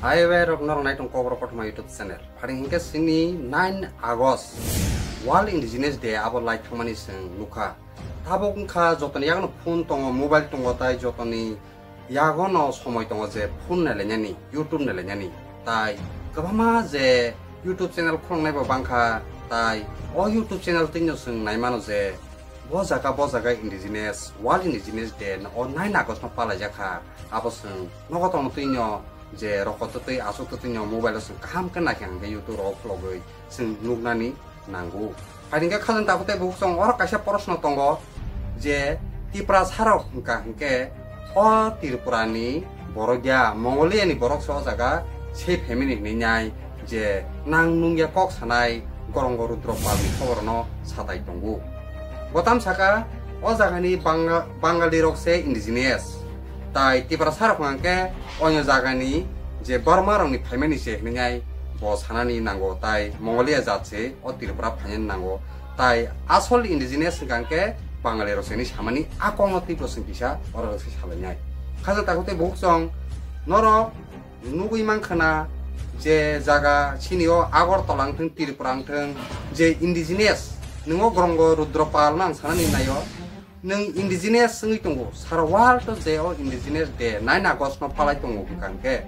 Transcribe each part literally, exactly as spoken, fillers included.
Hai bai rok norok nai tong Kokborok Kothoma YouTube channel. Phari hinkhe sini nine August World Indigenous Day abo lai thangmani chwng nukha. Tabuk wngkha jotoni yakno phone tongo, mobile tongo tai jotoni yagono somoi tongo je phone nailainani, YouTube nailainani. Tai kwbangma je YouTube channel khulungnai bo bangkha, tai o YouTube channel twino chwng naimano je bo jaga, bo jaga Indigenous, World Indigenous Day o nine August no palaijakha. Abo chwng nogo tongno twino je rokotwtwi, achuk twtwino mobile o chwng kaham khe naikha hinkhe YouTube rogo khulogwi chwng nuknani nango. Hai hinkhe khajang takhuk tei bukhuk chwng oro kaisa proshno tongo je Tiprasa rok wngkha hinkhe o Tripura ni borok ya, Mongolia ni borok se o jaga se family hinwi nai je nang nung ya kok sanai Gorongo Rudra Pal ni khobor no satai tongo. Bo tam saka o jaga ni Banga-, Bangali rok se indigenous. Tai Tiprasa rok hwnkha khe oino jagani je Burma rokni phaimani se hwnwi bo sanani nango, tai Mongolia jat se o Tripura phainani nango, tai asol indigenous hwnkha khe Bangali rok se hwnwi samani a kokno tei bo chwng kisa oro rok se salainai. Khajak takhuk tei bukhuk chwng norok nugwi mankha na je jaga sini o Agartala wngthwng, Tripura wngthwng, je indigenous, nwng o Gorongo Rudra Pal no ang sanani naio. Nwng indigenous wngwi tongo, sara world o je o Indigenous Day nine August no palai tongo hwnkha hwnkhe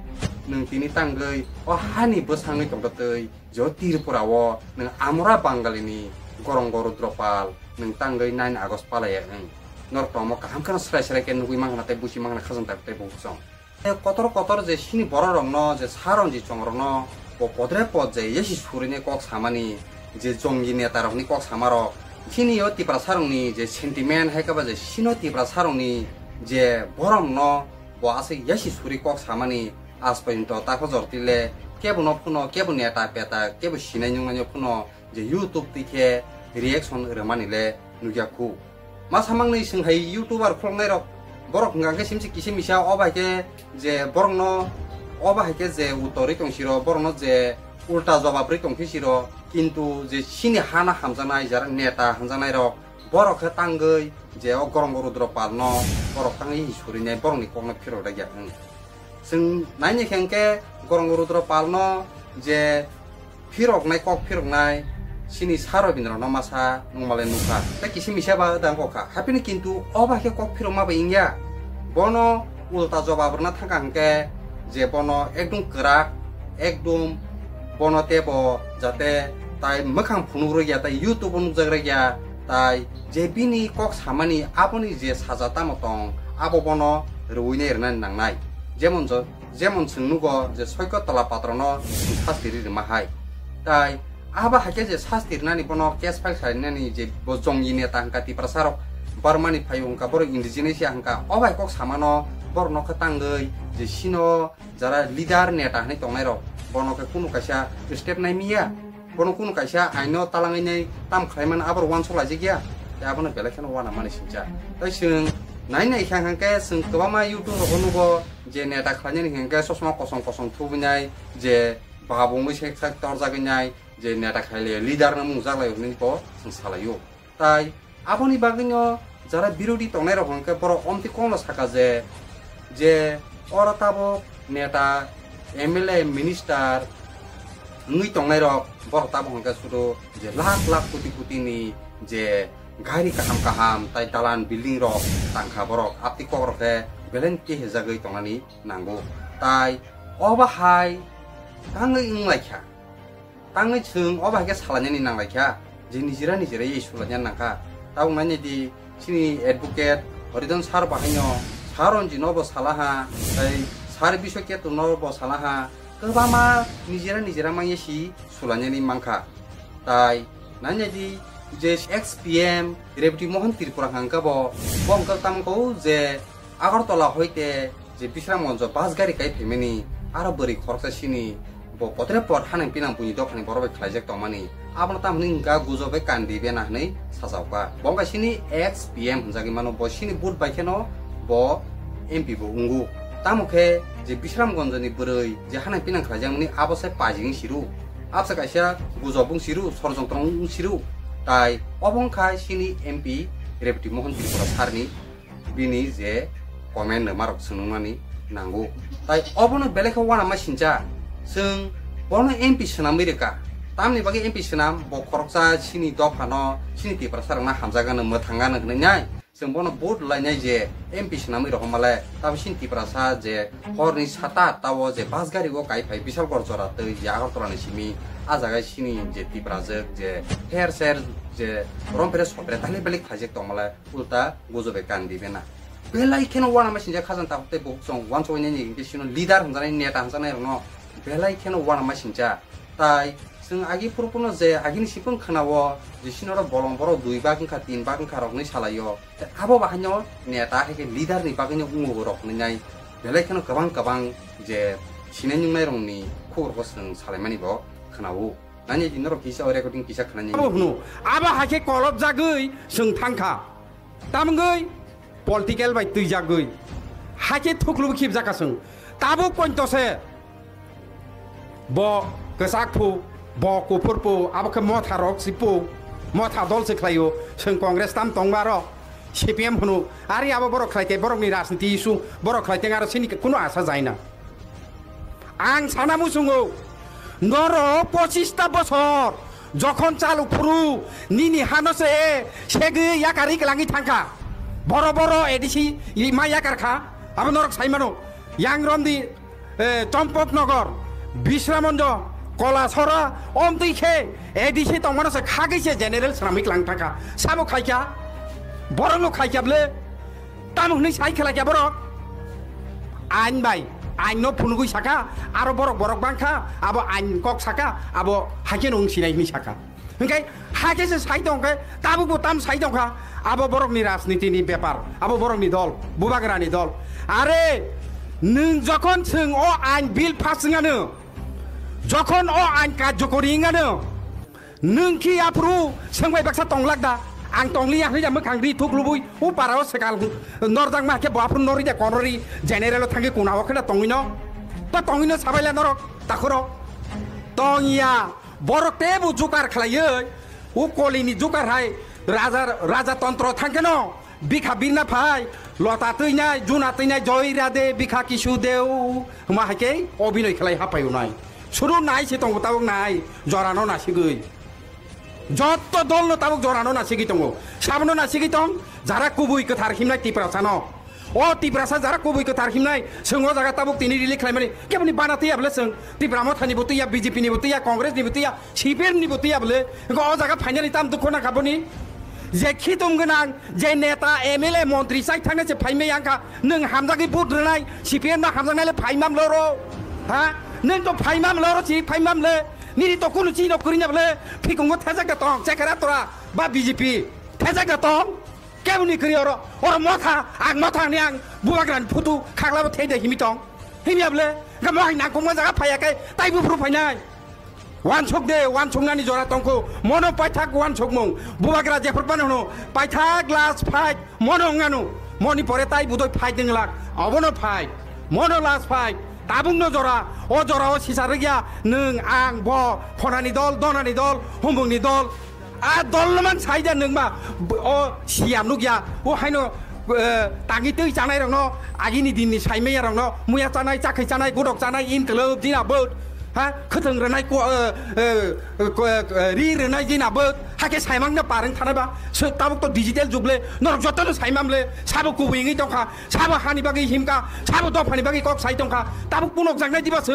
nwng tini tangwi o hani bwsangwi tongtotwi je o Tripura o nwng amora Bangali ni Gorongo Rudra Pal nwng tangwi nine August palaiya wng. Norok tongmo kaham kheno srai srai khe nugwi mankha tei buchi mankha khajang tak tei buchong. Kotor kotor je sini borok rokno je saronji chongrokno bo podre pod je yasi surinai kok samani je jongi neta rokni kok samarok sini o Tiprasa rokni je sentiment hai khe ba je sino Tiprasa rokni je boromno bo aswk yasi suri kok samani as porjonto ta hojor tile kebo no phuno kebo neta peta kebo sinai nungnai no phuno je YouTube twi khe reaction rwmani le nukya khu. Masa mangnwi chwng hai YouTuber khuloknai rok, borok hwnkha khe simsi kisa misa o bai khe je borokno o bai khe je uttor ri tong siro, borokno je ulta jobab ri tong khe siro, kintu je sini hana hamjaknai jara neta hamjaknai rok, borok khe tangwi je o Gorongo Rudra Pal no borok tangwi hi surinai borokni kokno phirok rwkya wng. Chwng naini khe hwnkhe Gorongo Rudra Pal no je phiroknai, kok phiroknai, sini sa Robindra no masa nungmale nukha. Tei kisi misa ba dang kokha. Hapini kintu o bai khe kok phirokma bai wngya. Bono ulta jobab rwna thangkha hwnkhe je bono ekdum kwrak, ekdum bono tebo jate tai mwkhang phunuk rwkya, tai YouTube o nukjak rwkya, tai je bini kok samani aboni je saja tamo tong, abo bono rwui nai rwnani nangnai. Jemon jo-, jemon chwng nugo je Soiko Tola Patrono chwng sasti ri rwma hai. Tai abo hai khe je sasti rwnani bono case file khlainani je bo jongi neta hwnkha Tiprasa rok Burmani phaio hwnkha, borok indigenous ya hwnkha, o bai kok samano borok nokha tangwi je sino jara leader neta hinwi tongnai rok bono khe kunu kaisa step nai miya. Bono kunu kaisa aino talangwi nai tam khlai mano, abo uansuk laijak ya. Tei abono belai kheno uanamani singcha. Tai chwng nai nai kha hwnkhe chwng kwbangma YouTube rogo nugo je neta khlainani hwnkhe chosma kosom kosom thubui nai, je babungwi sek sak torjagwi nai, je neta khlai le leader no mungjaklai hwnwi bo chwng salaio. Tai aboni bagwino jara birodi tongnai rok hwnkhe borok omtwi kokno saka je, je oro tabuk neta, M L A, minister wngwi tongnai rok, borok tabuk hwnkhe sudu je lakh lakh koti koti ni je gari kaham kaham tai dalan building rok tangkha, borok abtwi kok rok khe belai kehejagwi tongnani nango. Tai o bahai tangwi wnglaikha. Tangwi chwng o bai khe salainani nanglaikha je nijera nijera ye sulainani nangkha. Tabuk nainai di chini advocate Horidon sir bahaino, sir Ranjit no bo salaha, tai sir Biswaketu no bo salaha, kwbangma nijera nijera mangye si sulainani mankha. Tai nainai di je ex P M Rebti Mohan Tripura hwnkha bo, bo hwnkha tamo kau je Agartala hoite je Bishramganjo bus gari kai phaimani aro bwrwi khoroksa sini bo potre pot hanang pinang buini dophani borok bai khlaijak tongmani. Abono tamni hwnkha gujo bai kandi bena hwnwi sajauka. Bo wngkha sini ex P M hwnjagwi mano, bo sini but bai kheno bo M P bo wngo. Tamo khe je Bishramganjoni bwrwi je hanang pinang khlaijakmani abo se pajing siru. Absa kaisa gujo bung siru, sorjontro wng siru. Tai obo wngkha sini M P Rebti Mohan Tripura sir ni bini je comment rwma rok swngnani nango. Tai obono belai khe uanama sincha, chwng bono M P swnamwi rwkha. Tamni bagwi M P swnam, bo khoroksa chini dophano, chini Tiprasa rokno hamjakgano, mwthangano hwnwi nai. Chwng bono vote lainai je M P swnamwi rohormale, tamo chini Tiprasa je horni sata atta o je bus gari o kai phai Bisalgor jora twi je Agartala ni simi, ah jaga chini je Tiprajwk je her ser je rompre sopre dali balik khlaijak tongmale, ulta gujobe kandi bena. Belai kheno uanama sinjak khajang takhuk tei bukhuk chwng uansuknai ni hwnkhe chini leader hwnjaknai, neta hwnjaknai rokno belai kheno uanama sincha. Tai chwng agi phuru phuru no je agini sipung khwnao je chini oro bolong borok dui bak wngkha, tin bak wngkha rokni salaio. Tei abo bahaino neta hai khe leader ni bagwino wngo rok hwnwi nai belai kheno kwbang kwbang je sinai nungnai rokni khubor bo chwng salaimani bo khwnao. Nani di norok kisa o recording kisa khwnani. Abo hwno, abo hai khe kolop jagwi chwng thangkha. Tamgwi political bai twijagwi hai khe thuklubu khibjakha chwng. Tabuk pointo se bo kwchak phu, bo kuphur phu, abo khe motha rok si phu, motha dol se khlaio. Chwng Congress tam tongma rok, C P M hwno, ari abo borok khlai te borokni rajniti issue, borok khlai te aro sini kuno asa jaina. Ang sana muchungo, norok pochista bosor jokhon chalu phuru nini hano se segwi yakari kwlangwi thangkha. Boro boro A D C ma yakar kha, abo norok sai mano. Yang romdi, eh, Chompok Nogor, Bisramonjo, Kolasora, omtwi khe A D C tongmano se khagwi se general swnamwi kwlang thangkha. Sabo khaikha, borokno khaikha bwle. Tamo hwnwi sai khlai kha borok? Ain bai, ain no phunugwi sakha, aro borok borok bangkha, abo ain kok sakha, abo hakhe no wng sinai hwnwi sakha. Hwnkhe hakhe se sai tong khe, tabuk bo tam sai tong kha, abo borokni rajniti ni bepar, abo borokni dol, bubagrani dol. Are nwng jokhon chwng o ain bill pass wngano, jokhon o ain karjokori wngano, nwng khi aphuru swngbai baksa tonglak da? Ang tongliya hwnwi da mwkhang ri thuk lubui o para o swkang norjakma khe bo aphuru norwi da, konori general o thangwi kuna o kheno tongwino. To tongwino sabaila norok takhurok. Tongya, borok tebo jukar khlaiwi o kolini jukar hai raja, raja tontro thangkheno. Bikha birna phai, lota twinai, juna twinai, joi rade, bikha kisu deu. Hwma hai khe obinoi khlai hapai unai. Suru nai se tongo tabuk nai, jorano nasigwi. Jotto dolno tabuk jorano nasigwi tongo. Sabono nasigwi tong, jara kubui kwthar himnai Tiprasano. O Tiprasa jara kubui kwthar himnai, chwng o jaga tabuk tini release khlaimani. Keboni bana twiya bwle chwng? Tipra Mothani bo twiya, B J P ni bo twiya, Congress ni bo twiya. C P M ni bo twiya bwle, wngkha o jaga phainani tam dukho nangkha boni. Je khitum gwnang, je neta, M L A, montri chai thangna se phaimai wngkha, nwng hamjagwi vote rwnai, C P M no hamjaknai le phaimam loro. Ha? Nwng to phaimam loro si, phaimam le. Nini to kunu chino kwrwina bwle, phikungo thajak da tong, chekara tora, ba B J P, thajak da tong. Keboni kwrwi oro, oro motha, ang motha ni ang, bubagrani photo, khaklabo thei de himi tong. Himya bwle, ga mohai nangkukma jaga phaiya khe, tai buphuru phainai. Wansuk de, wansuknani jora tongkho, mono paithak wansukmung. Bubagra jephru phano hwno, paithak last fight, mono wngano. Moni pore tai budoi fight wng lak, obono fight. Mono last fight, tabukno jora, o jorao sisa rwgya, nwng, ang, bo, phonani dol, donani dol, humungni dol. A dol no man sai da nwng ba, b-, o siya nukya, o haino, eh, tangi twi chanai rokno, agini dinni saimaya rokno, muya chanai, chakhwi chanai, godok chanai, in kwlwb, jina bwt, ha, khwthwng rwnai, ko-, eh, eh, ko-, eh, ri rwnai, jina bwt, hakhe saimang na pareng thanai ba, so tabuk to digital jug le, norok joto no saimam le, sabo kubui wngwi tongkha, sabo hani bagwi himkha, sabo dophani bagwi kok sai tongkha, tabuk punok jaknai diba se,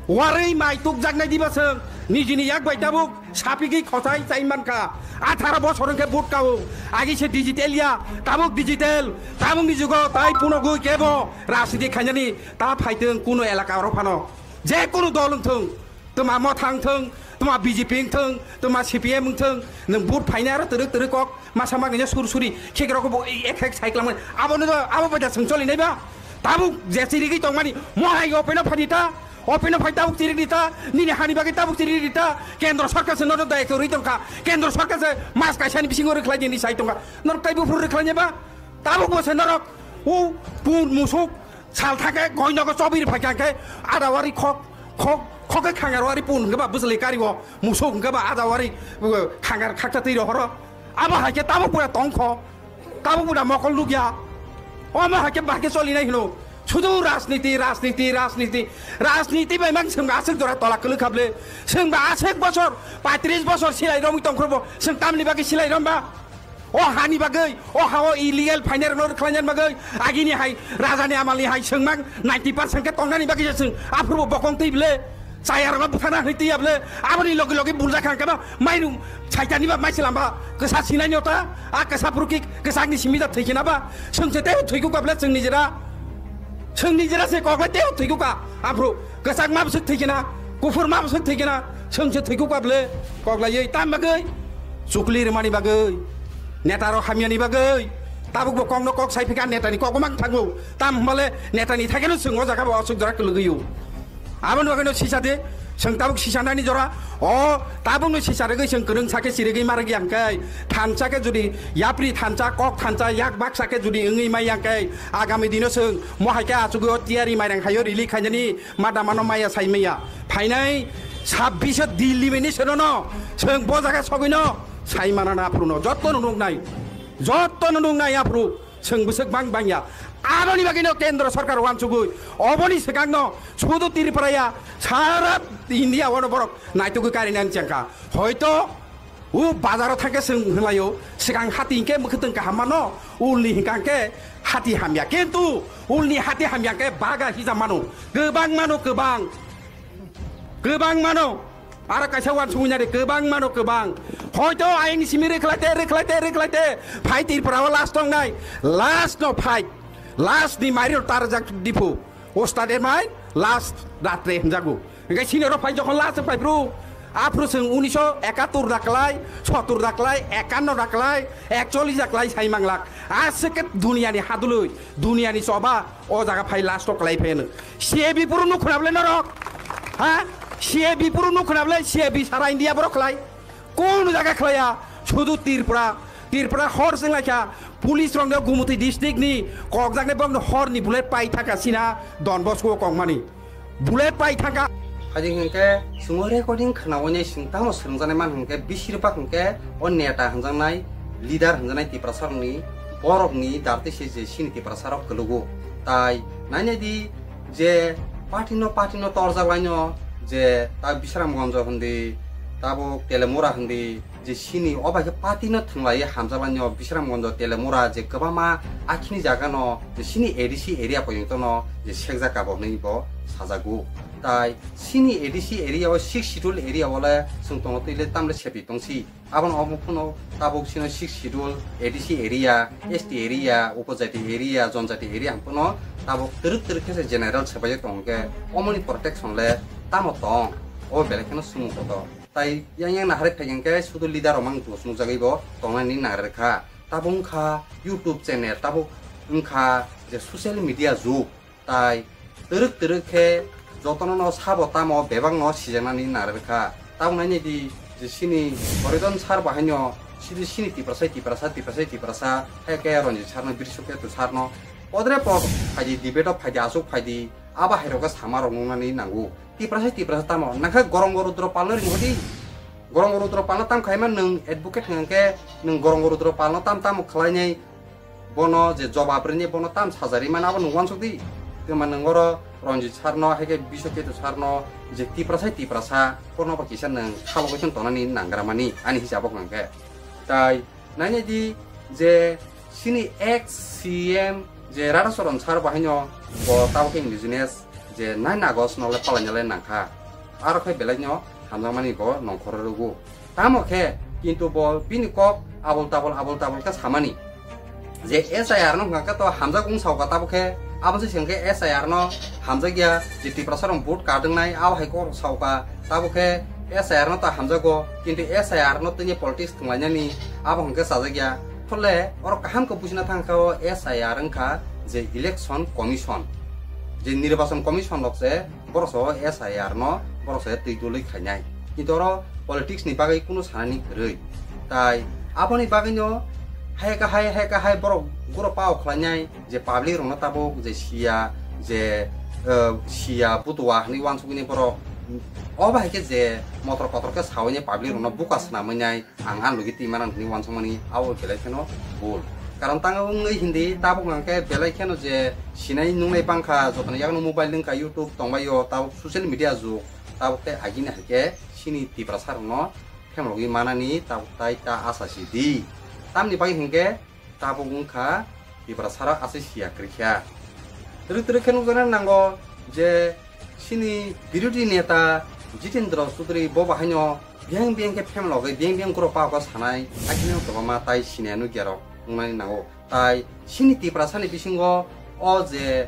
warwi mai tuk jaknai diba se, nijini yak bai tabuk, Sapigwi khosai chai mankha. Atharo bosor wngkhe vote kao. Agi se digital ya, tabuk digital. Tabukni jugo tai punogwi kebo rajniti khainani ta phaitwng kuno elaka oro phano. Je kunu dol wngthwng, twma Motha wngthwng, twma B J P wngthwng, twma C P M wngthwng, nwng vote phainai aro twrwk twrwk kok masa magwino sur suri khekrokbo ek ek saiklangmani. Abono abo baida chwng cholinai ba? Tabuk je chirigwi tongmani, mohai openo phani ta, openo phai tabuk chirigwi ta, nini hani bagwi tabuk chirigwi ta, kendro sarkar se nono dayakhe rwi tongkha, kendro sarkar se mas kaisani bisingo rwkhlai di hinwi sai tongkha, norok tai buphuru rwkhlainai ba? Tabuk bo se norok, o pun musuk, sal thangkhe goi nogo chobiri phaikha khe, adawari khok, khok, khok khe khangarwari pun hwnkhe ba bwswlwi kari o, musuk hwnkhe ba adawari, uh, khangar khakcha twi rohoro. Abo hai khe tabuk pura tongkho, tabuk pura mokol nukya. Omo hai khe bahai khe cholinai hino. Sudu rajniti, rajniti, rajniti, rajniti bai mang chwng aswk jora tola kwlwk kha ble. Chwng ba aswk bosor, paitris bosor silai romwi tongkhorbo, chwng tamni bagwi silai romba? O hani bagwi, o ha-o illegal phainairokno rwkhlainani bagwi, agini hai, rajani amalni hai chwng mang ninety percent khe tongnani bagwi se chwng aphuru bo bokong twi ble. Chayarokno bwthana hwnwi twi ble, aboni logi logi buljak kha khe ba, mairum saitani ba, maiselam ba, kwsa sinai nota, a kwsa phuru ki kwsakni simi da thwi khe na ba, chwng se tei thwi kuk ba ble chwng nijera, chwng nijera se kok bai tei thwi kuk ka, aphuru kwsak ma bwswk thwi khe na, kuphur ma bwswk thwi khe na, chwng se thwi kuk ba ble, kok laiwi tam bagwi, chukli rwmani bagwi, neta rok hamyani bagwi, tabuk bo kokno kok sai phika netani kok bo mang thango, tam hwnba le netani thai khe no chwng o jaga bo aswk jora kwlwgwi o. Aboni bagwino sisa de, chwng tabuk sisa nani jora, o tabukno sisa rwgwi chwng kwrwng sakhe chirigwi ma rwgwi ang khe, thansa khe judi yapri thansa, kok thansa, yak baksa khe judi wngwi mai yang khe, agami dino chwng mo hai khe achugwi o tiyari mairang haio rili khainani ma damano maya sai maya. Phainai sabbish o Dilli bini senono chwng bo jaga sogwino sai manana aphuruno jottono nuknai, jottono nuknai aphuru. Chwng bwswk bang bangya. Aboni bagwino kendro sorkar uansugwi oboni swkangno sudu Tripura ya, sara India ono borok naitugwi karinani chengkha. Hoito o bazaro thangkhe chwng hwnlaio, swkang hati hinkhe mwkhwtwng kaham mano, ulni hinkha hinkhe hati hamya. Kintu ulni hati hamya hinkhe baga hija mano, kwbang mano, kwbang. Kwbang mano, aro kaisa uansugwi nari kwbang mano kwbang. Hoito ayini simi rwkhlaite, rwkhlaite, rwkhlaite. Phai Tripura o last tongnai, last no phai, last ni mairok tarjak diphu. Ostade mai last ratre hwnjago. Hingke sini oro phai jokhon last phai phru. Aphru chwng unisho ekatur da klai, sotur da klai, ekanno da klai, ekcholish da klai sai manglak. Aswk khe duniani hadului, duniani choba o jaga phai last o klai phai hwno. C A B puro nuk khna bwle norok? Ha? C A B puro nuk khna bwle? C A B sara India borok khlai. Kunu jaga khlaiya? Sudu Tripura. Tripura hor chwng laikha. Police rok no Gumutwi district ni kokjaknai borok no hor ni bullet pai thangkha sina Don Bosco o kongmani. Bullet pai thangkha. Hadi hwnkhe chwng o recording khnaui nai chwng tamo swrwngjaknai man hwnkhe bisirpak hwnkhe o neta hwnjaknai, leader hwnjaknai Tiprasa rokni borokni dartwi se je sini Tiprasa rok kwlwgo. Tai nainai di je party no party no torjak laino je ta Bisramganj hwndi, tabuk Telemura hwndi, je sini o bai khe party no thwnglaiwi hamjak laino Bisramganj Telemura je kwbangma akhini jaga no je sini A D C area porjonto no je sekjak kabo hwnwi bo sajago. Tai sini A D C area o six schedule area o le chwng tongo twi le tamle sepi tongsi. Abono omo phano tabuk sino six schedule, A D C area, S T area, upojati area, jonjati area hwn phano tabuk twrwk twrwk khe se general swbaijak tongo khe omoni protection le tamo tong? O belai kheno sumung kotor. Tai yang yang naharwi phai hwnkhe sudu leader rok mang dos nukjagwi bo tongnani nangrwkha. Tabuk wngkha YouTube channel, tabuk wngkha je social media jug. Tai twrwk twrwk khe jotono no sabo tamo bebak no sijaknani narwkha. Tabuk nainai di je sini Horidon sir bahaino sidi sini Tiprasa, Tiprasa, Tiprasa, Tiprasa, hai khe Ranjit sir no, Brishoketu sir no podre pod phaidi debate o phaidi, aswk phaidi, abo hai rok khe sama rok nuknani nango. Tiprasa, Tiprasa tamo nangkhe Gorongo Rudro Pal no ring hodi. Gorongo Rudro Pal no tam khaima nwng advocate hwnkhe nwng Gorongo Rudro Pal no tam tamo khlainai. Bono je jobab rini bono tam sajari mano abo nwng uansuk di. Twma nwng oro Ranjit sir no, hai khe Bishoketu sir no je Tiprasa hai Tiprasa kono ba kisa nwng salogwi thang tonani nangramani ani hisabo hwnkhe. Tai nainai di je sini ex C M je Radhacharan sir bahaino bo tabuk khe indigenous je nine August no le palaina le nangkha. Aro khe belai no hamjakmani bo nongkhor rwgo. Tamo khe kintu bo bini kok abul tabul, abul tabul khe samani. Je S I R no hwnkha khe to hamjak wng sauka, tabuk khe abo se hwnkhe S I R no hamjakya, je Tiprasa rok vote kadwngnai abo hai kok sauka, tabuk khe S I R no ta hamjago, kintu S I R no tini politics thwnglainani abo hwnkhe chajakya. Thole oro kaham khe bujina thangkha o S I R wngkha je election commission, je nirbachon commission rok se borok so S I R no borok se twi dului khainai. Kintu oro politics ni bagwi kunu sanani kwrwi. Tai aboni bagwi no hai kahai, hai kahai borok guro pao khlainai je public rok no tabuk je siya, je, eh, siya butua hwnwi uansukgwi borok. O bahai khe je motor kotor khe sawi nai public rok no buka swnamwi nai. Ang a logi twi manang hwnwi uansukmani abo belai kheno bul. Karon tang wngwi hindi tabuk hwnkhe belai kheno je sinai nungnai bangkha, jotoni yakno mobile wngkha, YouTube tongbaio, tabuk social media jug, tabuk tei agini hai khe sini Tiprasa rokno phemlogwi manani tabuk tai ta asa si di. Tamni bagwi hwnkhe tabuk wngkha Tiprasa rok asai siya kwrwikha. Twrwk twrwk khe nukjakna nango je sini birodhi neta Jitendra Chaudhary bo bahaino biyang biyang khe phemlogwi biyang biyang guro pako sanai, akhe kwbangma tai sinai nukya rok wngnani nango. Tai sini Tiprasani bisingo o je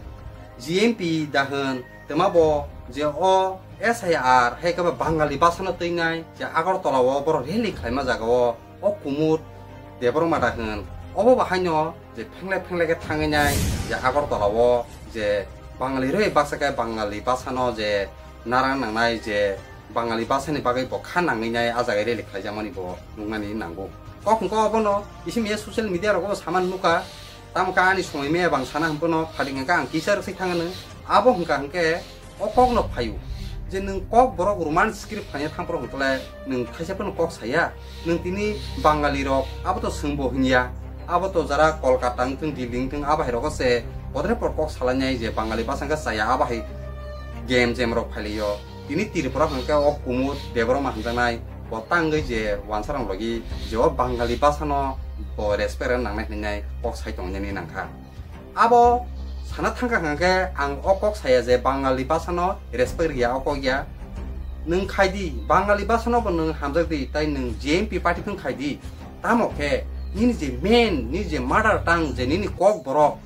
G M P da hwn, twma bo je o S I R hai khe ba Bangali bhasano twinai je Agartala o borok rally khlaima jaga o, o Kumud Debbarma da hwn, obo bahaino je phenglai phenglai khe thangwi nai je Agartala o je Bangali rwi baksa khe Bangali bhasano je narang nangnai je Bangali bhasani bagwi bo kha nangwi nai a jaga rally khlaijakmani bo nuknani nango. Kok hwnkhe obono isi miya social media rogo bo saman nukha. Tamo khe ani somoi maya bang sana hwnphano phaling hwnkhe ang kisa rwksai thangano. Abo hwnkha hwnkhe o kokno phaio je nwng kok borok Roman script phaina thangphuru hwnkhe nwng thaisa phano kok saya. Nwng tini Bangali rok abo to swngbo hwnya. Abo to jara Kolkata wngthung, Delhi wngthung, abo hai rogo se bodre por kok salainai je Bangali bhasha hwnkhe chaya, abo hai game jam rok phailio. Tini Tripura hwnkhe o Kumud Debbarma hwnjaknai bo tangwi je wansarang logi je o Bangali bhasano bo respect rwna nangnai hwnwi kok sai tongnani nangkha. Abo sana thangkha hwnkhe ang o kok saya je Bangali bhasano respect riya, o kok ya. Nwng khaidi Bangali bhasano bo nwng hamjakdi, tai nwng G M P party phung khaidi. Tamo khe nini je main, nini je mother tongue, je nini kok borok,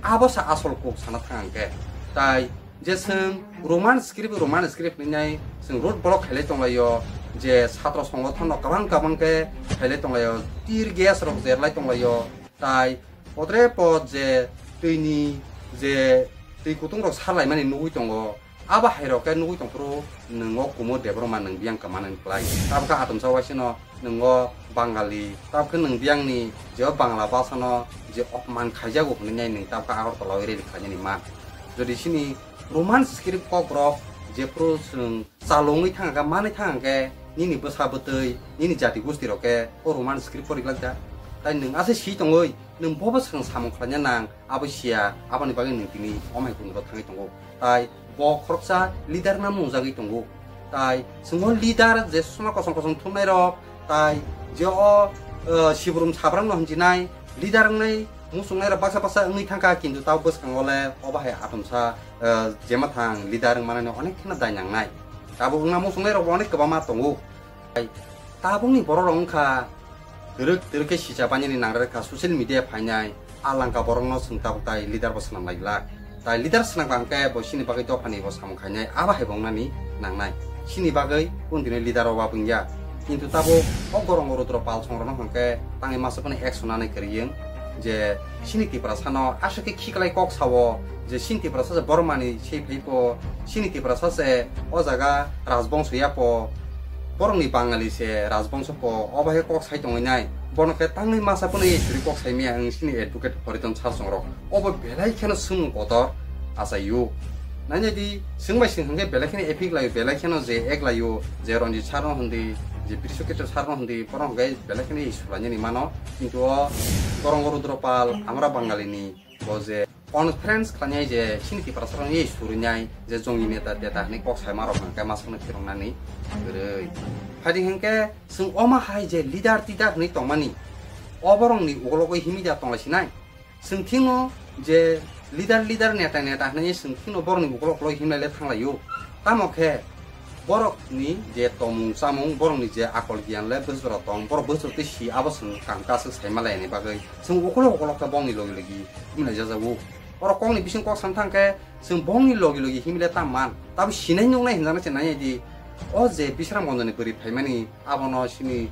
abo sa asol kok sana thang hwnkhe. Tai je chwng Roman script, Roman script hwnwi nai chwng road block khailai tonglaio, je satro songothono kwbang kwbang khe khailai tonglaio, tear gas rok jerlai tonglaio, tai potre pot je twini je twi kutung rok sarlaimani nugwi tongo. Abo hai rok khe nugwi tongphuru nwng o Kumud Debbarma nwng biyang kwmanani kwlai. Tabukhe atomsa waisano nwng o Bangali, tabukhe nwng biyangni je o Bangla bhasano je opman khaijago hwnwi nai nwng tabukhe Agartala o rally khlainani man. Jodi sini Roman script kok rok jephuru chwng chalungwi thangkha, manwi thangkha khe nini bwsa bwtwi, nini jati gosti rok khe o Roman script poriglak da. Tai nwng asai si tongwi nwng bobo swkang samung khlaina nang, abo siya, aboni bagwi nwng tini omai kundro thangwi tongo. Tai bo khoroksa leader na mungjagwi tongo. Tai chwng o leader je suma kosom kosom thumnai rok, tai je o, eh, Sibrum Sabram no hwnjinai leader wngnai muchungnai rok baksa baksa wngwi thangkha, kintu tabo bwskango le obo hai atomsa, eh, jema thang leader wngmanani onek kheno dai nangnai. Abo wngna muchungnai rok bo onek kwbangma tongo. Tai tabukni borok rok wngkha twrwk twrwk khe sisa painani nangrwkha, social media phainai a langka borokno chwng tabuk tai leader bo swnam lai glak. Tai leader swnam kha hwnkhe bo chini bagwi dophani bo samung khainai, abo hai bo wngnani nangnai. Chini bagwi kunu dino leader o wabwngya. Kintu tabuk o Gorongo Rudra Pal songrokno hwnkhe tangwi masa phano action nanai kwrwi wng je chini Tiprasano aswk khe khiklai kok sao je chini Tiprasa je Bormani se phai pho, chini Tiprasa se o jaga rajbongso ya pho, borokni Bangali se rajbongso pho, o bahai kok sai tongwi nai. Bono khe tangwi masa phano ei suri kok sai maya wng chini advocate Horiton sir songrok. Obo belai kheno swngmung kotor achaio. Nainai di, swng bai swng hwnkhe belai kheno epic laio, belai kheno je ek laio, je Ranjit sir no hwndi, je Brishu Ketu sir no hwndi, borok hwnkhe belai kheno ei sulainani mano. Kintu o Gorongo Rudra Pal, Amra Bangali ni bo je conference khlainai je chini Tiprasa rok ei surinai je jongni neta teta hwnwi kok saima rok hwnkhe masakno phiroknani kwrwi. Phaidi hwnkhe chwng oma hai je leader tidar hwnwi tongmani, o borokni ukologwi himwi da tonglasinai. Chwng thino je leader, leader, neta, neta hwnwi chwng thino borokni ukolog ukolog himlai le thanglaio. Tamo khe borokni je tomung chamung, borokni je akol giyan le bwswk tong, borok bwswk twi si, abo chwng kaham kasuk sai ma lainani bagwi chwng ukolog ukolog khe bongni logi logi himlai jajago. Oro kokni bising kok san thang khe chwng bongni logi logi himle tam man. Tabo sinai nuknai hinjaknai se nai di. O je Bisramganjni bwrwi phaimani abono sini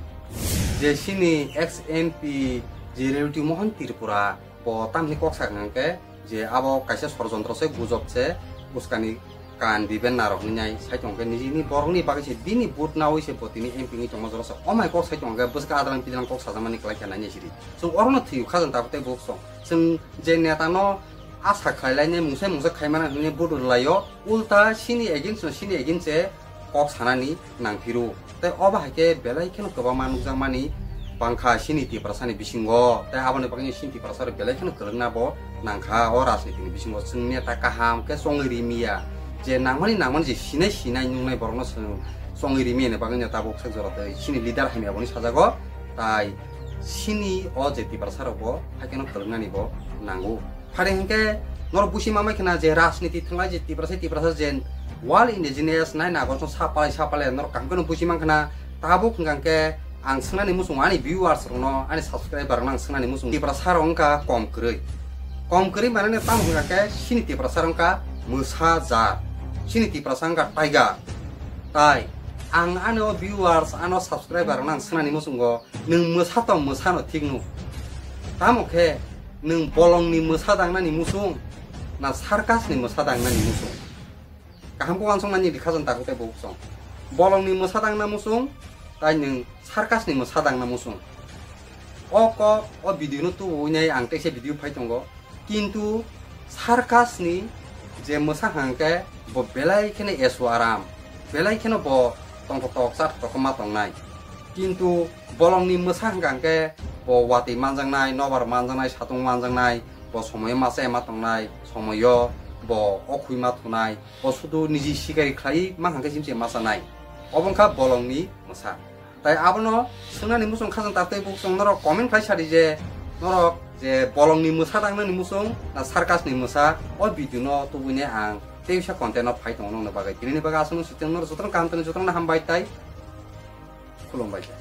je sini ex M P je Rewti Mohan Tripura bo tamni kok sakha hwnkhe je abo kaisa sorojontro se, gujob se, uskani kan diben narok hinwi nai sai tongkhe nijini borokni bagwi se bini vote nawi se bo tini M P wngwi tongma jora se omai kok sai tongkhe bwswk adlang pidlang kok sajakmani kwlai khe nai nai siri. Chwng orono thwiwi khajang tabuk tei bwswk chwng je neta no asa khlai lainai mungsa mungsa khaimani hinwi vote rwlaio, ulta sini against no sini against se kok sanani nangphiro. Tei obo hai khe belai kheno kwbangma nukjakmani Bangkha chini Tiprasani bisingo, tei aboni bagwi chini Tiprasa rok belai kheno kwlwkna bo nangkha o rajniti ni bisingo. Chwng neta kaham khe chongwi rimiya, je nangmani nangmani je sinai sinai nungnai borokno chwng chongwi rimiya ni bagwi no tabuk sak jora tei chini leader hamya boni sajago, tai chini o je Tiprasa rok bo haikheno kwlwknani bo nango. Phare hinkhe norok busi mamai khna je rajniti thanglai je Tiprasa Tiprasa je world indigenous nine August no sa palai sa palai norok kaham kheno busi man khna. Tabuk hwnkha khe ang swngnani muchungo ani viewers rokno, ani subscriber rokno ang swngnani muchungo, Tiprasa rok wngkha kom kwrwi. Kom kwrwi manani tamo hwnkha khe chini Tiprasa rok wngkha mwsa jat, chini Tiprasa wngkha tiger. Tai ang ani o viewers, ano subscriber rokno ang swngnani muchungo, nwng mwsa tong mwsano thikno. Tamo khe nwng bolongni mwsa dangnani muchung na circusni mwsa dangnani muchung? Kaham khe uansuknani rikha chwng takhuk tei bukhuk chwng. Bolongni mwsa dangna muchung tai nwng circusni mwsa dangna muchung? O kok o video no tubuwi nai ang teisa video phai tongo. Kintu circusni je mwsa hwnkha khe bo belai kheno eswa aram, belai kheno bo tongthok tok cha thok ma tongnai. Kintu bolongni mwsa hwnkha khe bo watwi manjaknai, nobar manjaknai, satung manjaknai, bo somoyo ma cha ma tongnai, somoyo bo okhwi ma thunai, bo sudu niji sikari khlai ma hwnkha khe jimse ma chanai. Obo wngkha bolongni mwsa. Tai abono swngnani muchung khachang tak tei bukhuk chwng norok comment khlai sadi je norok je bolongni mwsa dangnani muchung na circusni mwsa, o video no tubuine ang teisa content no phai tongo nokni bagwi. Tinini bagwi aswk no swtwng norok jotono kaham tongni jotono hambai tai khulumbai khe.